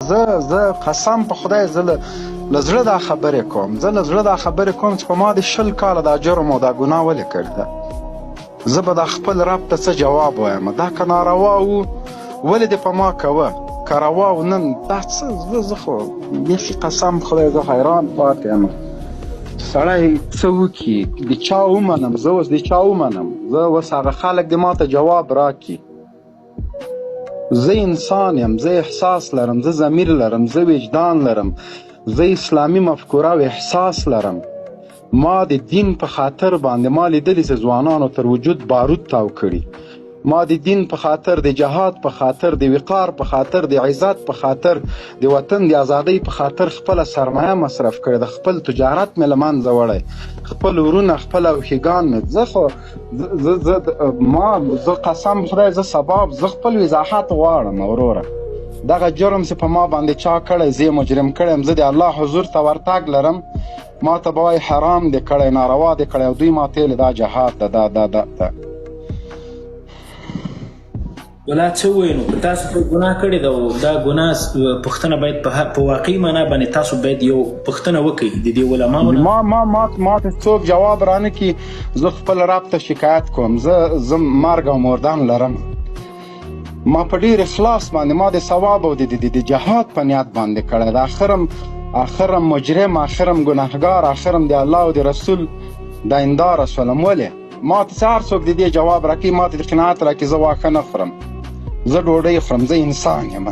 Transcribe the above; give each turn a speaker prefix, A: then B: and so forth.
A: زه قسم په خدای، زه له زړه دا خبرې کوم، زه له زړه دا خبرې کوم چې په ما د 20 کاله دا جرم او دا ګناه ولې کړې ده؟ زه به دا خپل رب ته څه جواب وایم؟ دا که ناروا و، ولې دې په ما کوه؟ که روا و، نن دا څه؟ زه خو بیخي، قسم خدای، زه حیران پاتې یم. سړی څه وکړي؟ د چا ومنم زه اوس؟ د چا ومنم زه اوس؟ هغه خلک دې ما ته جواب راکړي. زه انسان یم، زه احساس لرم، زه ضمیر لرم، زه وجدان لرم، زه اسلامي مفکوره او احساس لرم. ما د دین په خاطر باندې، ما لیدلي چې ځوانانو تر وجود بارود تاو کړي. ما د دین په خاطر، د جهاد په خاطر، د وقار په خاطر، د عزت په خاطر، د وطن د ازادۍ په خاطر خپله سرمایه مصرف کړې ده. خپل تجارت مې له منځه وړی، خپل ورونه، خپل اوښیګان مې. زه خو زه زه ما زه قسم خدای، زه سبا زه خپل وضاحت غواړم وروره. دغه جرم چې په ما باندې چا کړی، زه یې مجرم کړی یم. زه د الله حضور ته ورتګ لرم. ما ته به وایي حرام دې کړی، ناروا دې کړی، او دوی ما ته ویلي دا جهاد ده. دا دا دا ده.
B: ولا څه وایي؟ نو که تاسو په ګناه کړې ده او دا ګناه پوښتنه باید په واقعي معنا باندې تاسو باید یو پوښتنه وکړئ د دې علماو نه.
A: ما ما ما ما ته څوک جواب رانه کړي، زه خپل رب ته شکایت کوم. زه مرګ او مردان لرم. ما په ډیر اخلاص باندې، ما د ثواب او د جهاد په نیت باندې کړی ده. اخرم مجرم، اخرم ګناهګار، اخرم د الله او د رسول دیندار سولم. ولې ما ته هر څوک د دې جواب راکوي، ما ته د قناعت راکړي. زه واښه نه خورم، زه ډوډۍ خورم، زه انسان یم.